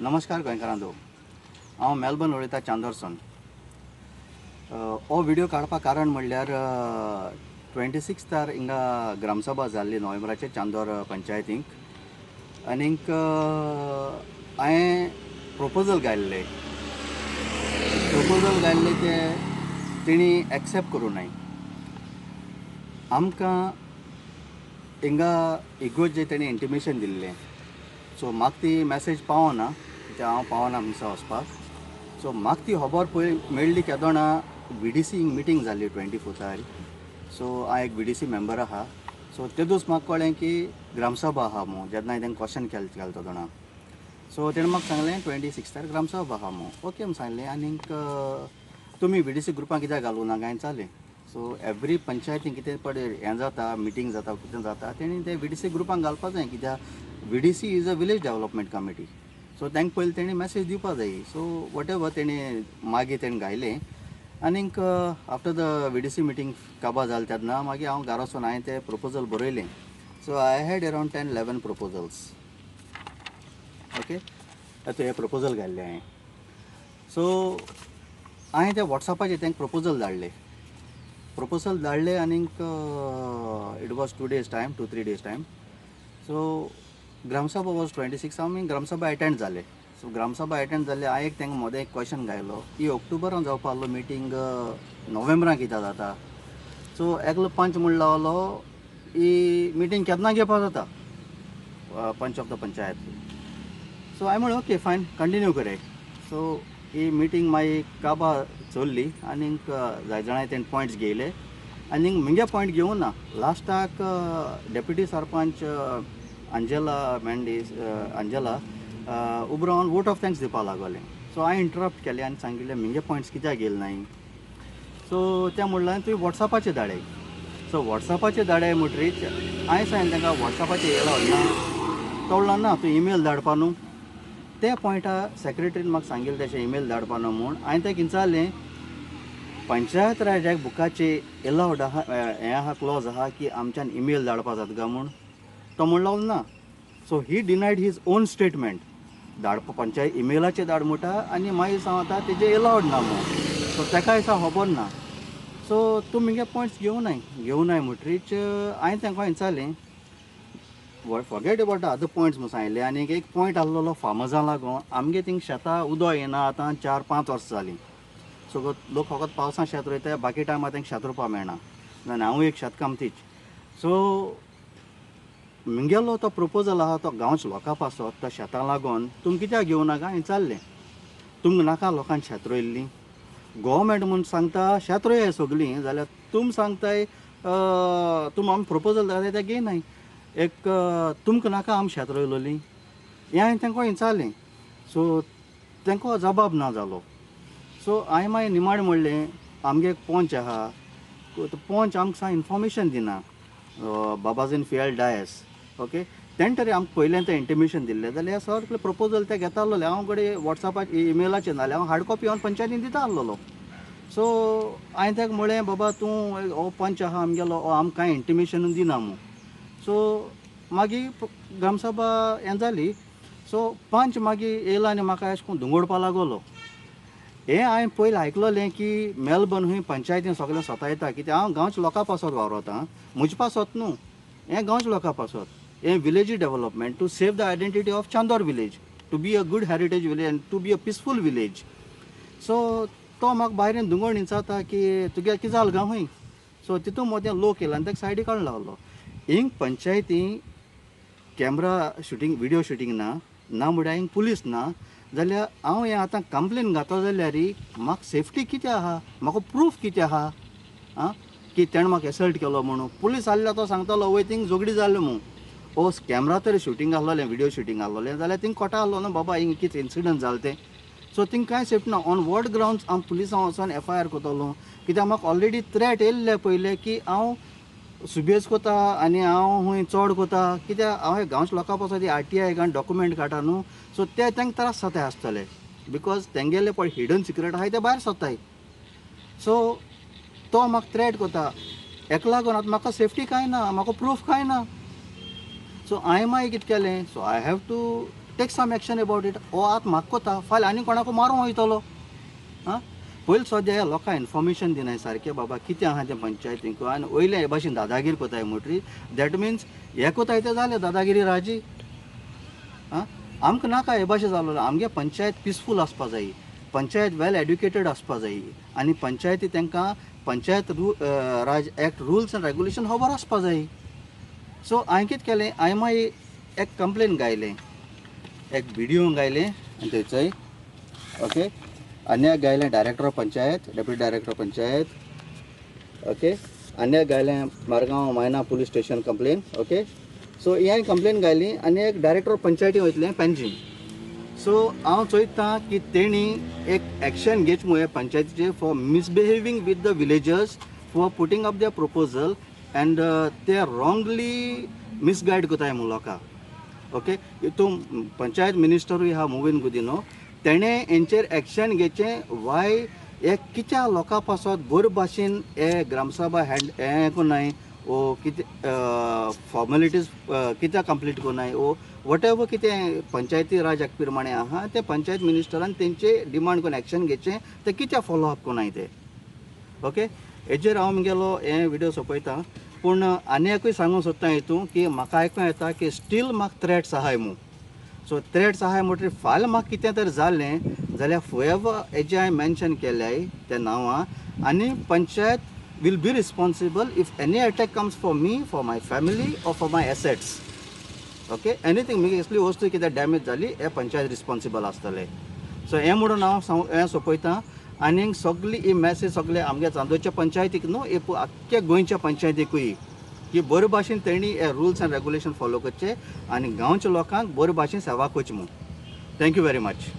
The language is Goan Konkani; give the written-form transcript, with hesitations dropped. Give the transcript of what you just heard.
नमस्कार गोंयकारांनो, हांव मेलबर्न उलयता चांदोरसून. हो व्हिडिओ काडपाक कारण म्हणल्यार 26 हिंगा ग्रामसभा जाल्ली नोव्हेंबराचे चांदोर पंचायतीक आनीक हांवें प्रोपोजल घाल्ले ते तेणी एक्सेप्ट करूं नाय. आमकां हिंगा इगोर्जे तेणी इंटिमेशन दिल्लें, सो म्हाका ती मॅसेज पावना कित्याक हांव पावना मिसा वचपाक. सो म्हाका ती खबर पळय मेळ्ळी केदोणा VDC meeting जाल्ली 24. सो हांव एक VDC member आहा. सो ते दीस म्हाका कळ्ळें की ग्रामसभा आहा म्हूण, जेन्ना हांवें तांकां क्वेश्चन केलें तेदोणा. सो तेणें म्हाका सांगलें 26 ग्रामसभा आहा म्हूण. ओके म्हूण सांगलें. आनीक तुमी VDC ग्रुपां कित्याक घालूं ना काय चालें. सो एवरी पंचायतीन कितें पळय हें जाता, मिटींग जाता, कितें जाता, तेणी ते VDC ग्रुपांक घालपा जाय कित्याक VDC is a village development committee. So तांकां पयलीं तेणी मॅसेज दिवपा जाय. सो what ever तेणी मागीर तेणी घायलें आनीक आफ्टर the VDC meeting काबार जालें तेन्ना मागीर हांव घरा वचून हांवें तें प्रोपोजल बरयलें. So I had around 10-11 proposals. Okay, आतां हें प्रोपोजल घाल्लें हांवें. सो हांवें ते वॉट्सॅपाचेर तांकां प्रोपोजल धाडलें. प्रोपोजल धाडलें आनीक it was 2 days time, 2-3 days time. So gram sabha was 26. आमी ग्रामसभा एटेंड जाले. सो ग्रामसभा एटेंड जाले, हांवें एक तांकां मदें एक क्वेश्चन घायलो की ऑक्टोबरान जावपा आहलो मिटींग नोव्हेंबरान कित्याक जाता. सो एकलो पंच म्हण लागलो ही मिटींग केन्ना घेवपा जाता, पंच ऑफ the panchayat. सो हांवें म्हणलें ओके फायन, कंटिन्यू कराय. सो ही मिटींग मागीर काबार चल्ली आनीक जाय जाणां तेणें पॉयंट्स घेयले आनीक म्हगे पॉयंट घेवं ना. लास्टाक deputy sarpanch Angela Mendes Angela उबो रावन वोट ऑफ thanks दिवपाक लागलें. सो हांवें इंटरप्ट केलें आनी सांगिल्लें म्हगे पॉयंट्स कित्याक घेयले नाय. सो तें म्हणलें तुवें वॉट्सॅपाचेर धाडय. सो वॉट्सॅपाचेर धाडय म्हणटरीच हांवें सांगलें तांकां वॉट्सॅपाचेर येयला ना, तो म्हणलो ना तूं इमेल धाडपा न्हू. ते पॉयंटा सेक्रेटरीन म्हाका सांगिल्लें तशें इमेल धाडपा न्हू म्हूण. हांवें ताका विचारलें पंचायत राज एक्ट बुकाचे एलावड आहा, हें आहा, क्लॉज आहा की आमच्यान इमेल धाडपा जाता काय म्हूण. तो म्हणलो ना. So he denied his own statement. धाडपा पंचायत इमेलाचेर धाड म्हणटा आनी मागीर सांगता तेजें एलावड ना म्हूण. सो ताका दिसा खबर ना. सो तूं म्हगे पॉयंट्स घेवनाय म्हणटरीच हांवें तांकां विचारलें forget about the other points म्हूण सांगलें. आनी एक पॉयंट आहलोलो फार्मर्सां लागून आमगे थिंग शेतां उदक येना आतां 4-5 वर्सां जालीं. सो लोक फकत पावसान शेत रोयता, बाकी टायमार तांकां शेत रोवपाक मेळना. आनी हांवूय एक शेतकामतीच. सो म्हगेलो तो प्रोपोजल आहा तो गांवच्या लोकां पासत तो शेतां लागून तुमी कित्याक घेवं नाका हांवें विचारलें. तुमकां नाका लोकांक शेत रोयल्लीं, गोवोरमेंट म्हूण सांगता शेत रोयाय सगळीं, जाल्यार तुमी सांगताय तुमी आमी प्रोपोजल धाडले तें घेयनाय. एक तुमकां नाका आमी शेत रोयलोलीं हें हांवें तांकां विचारलें. सो तांकां जबाब ना जालो. सो हांवें मागीर निमाणें म्हणलें आमगे एक पंच आहा, तो पंच आमकां सांग इन्फॉर्मेशन दिना, बाबाजीन फियल डायस. ओके, तेणें तरी आमकां पयलें तें इंटिमेशन दिल्लें जाल्यार सगळें प्रोपोजल तें घेता आहलोलें. हांव कडेन वॉट्सॅपाचेर इमेलाचेर नाल्यार हांव हार्ड कॉपी हांव पंचायतीन दिता आहलोलो. सो हांवें ताका म्हणलें बाबा तूं हो पंच आहा आमगेलो, हो आमकां कांय इंटिमेशन दिना म्हूण. सो मागीर ग्रामसभा हें जाली. सो पंच मागीर येयलो आनी म्हाका अशें करून धुंगोडपा लागलो. हें हांवें पयलीं आयकलोलें की मेलबर्न हूंय पंचायतीन सगळें सतायता कित्याक हांव गांवच्या लोकां पासत वावरता, म्हजे पासत न्हू, हें गांवच्या लोकां पासत. हें village development to save the identity of Chandor village, to be a good heritage village and to be a peaceful village. So तो म्हाका भायल्यान धुंगोड विचारता की तुगे कितें जालें गा हूंय. सो तितून मदें लोक येयलो आनी ताका सायडीक काडून लागलो. हिंग पंचायती कॅमरा शुटींग विडियो शुटींग ना, ना म्हळ्यार हिंग पुलीस ना, जाल्यार हांव हें आतां कंप्लेन घातलो जाल्यार म्हाका सेफ्टी कितें आहा, म्हाका प्रूफ कितें आहा आं की तेणें म्हाका एसल्ट केलो म्हणून. पुलीस आसल्यार तो सांगतालो वय थिंग झगडी जालें म्हूण. ओ कॅमरा तरी शुटींग आहलोलें, विडियो शुटींग आहलोलें जाल्यार थिंग कोटा आहलो न्हू बाबा हिंग कितें इन्सिडंट जालें तें. सो थिंग कांय सेफ्टी ना. ऑन what grounds हांव पुलिसां वचोन FIR करतलो कित्याक म्हाका ऑलरेडी थ्रेट येयल्ले पयलें की हांव सुबेज कोता आनी हांव खूंय चड कोता कित्याक हांव गांवच्या लोकां पासत RTI कारण डॉक्युमेंट काडटा न्हू. सो ते तांकां त्रास जाताय आसतले because तेंगेले पळय हिडन सिक्रेट आहाय ते भायर सरताय. सो तो म्हाका थ्रेट कोता, हेका लागून आतां म्हाका सेफ्टी कांय ना, म्हाका प्रूफ कांय ना. सो हांवें मागीर कितें केलें, so I have to Take some action about it. हो आतां म्हाका कोता फाल्यां आनी कोणाकू मारूंक वयतलो. आं, पयलीं सद्या ह्या लोकांक इन्फॉर्मेशन दिनाय सारकें बाबा कितें आहा तें पंचायतींक, आनी वयले हे भाशेन दादागिरी कोताय म्हणटरी that means हे कोताय तें जालें दादागिरी राजी. आं, आमकां नाका हे भाशेन जालो. आमगे पंचायत पिसफूल आसपा जाय, पंचायत वेल एड्युकेटेड आसपा जाय, आनी पंचायती तांकां Panchayat Raj act rules and regulation खबर आसपा जाय. सो हांवें कितें केलें, हांवें मागीर एक कंप्लेन गायलें, एक विडियो गायलें आनी थंयचय ओके, आनी एक गायलें director of panchayat, deputy director of panchayat okay, आनी एक गायलें Margao Maina police station complain okay. So ही हांवें कंप्लेन गायली आनी एक डायरेक्टर ऑफ पंचायती वयतलें पेंजीम. सो हांव चोयता की तेणी एक एक्शन घेच मुळे पंचायतीचेर for misbehaving with the villagers for putting up their proposal and ते रॉंगली मिसगायड कोताय म्हूण लोकांक ओके. हितून पंचायत मिनिस्टरूय आहा मोविन गुदिन्हो, तेणें हेंचेर एक्शन घेवचें. वाय हे कित्या लोकां पासत बरे भाशेन हे ग्रामसभा हँड हें कोन्नाय वो कितें फॉर्मेलिटीज कित्याक कंप्लीट कोन्नाय वो what ever कितें पंचायती राज एक्ट प्रमाणे आहा तें पंचायत मिनिस्टरान तेंचे डिमांड करून एक्शन घेवचें, तें कित्याक फॉलो अप कोन्नाय ते ओके. हेजेर हांव म्हगेलो हें विडियो सोंपयता. पूण आनी एकूय सांगूंक सोदता हितून की म्हाका आयकूंक येता की स्टील म्हाका थ्रेट्स आहाय म्हूण. सो थ्रेट्स आहाय म्हणटकीर फाल्यां म्हाका कितें तर जालें जाल्यार फुएवर हेजें हांवें मेन्शन केल्याय त्या नांवां, आनी panchayat will be responsible if any attack comes for me, for my family or for my assets okay. Anything मुगे कसली वस्तू कितें डॅमेज जाली हे पंचायत रिस्पोन्सिबल आसतलें. सो हें म्हणून हांव हें सोंपयता. आनी सगली ही मॅसेज सगळे आमगे चांदोरच्या पंचायतीक न्हू, हे आख्ख्या गोंयच्या पंचायतीकूय की बरे भाशेन तेणी हे रुल्स एंड रेगुलेशन फॉलो करचे आनी गांवच्या लोकांक बरे भाशेन सेवा करची म्हूण. Thank you very much.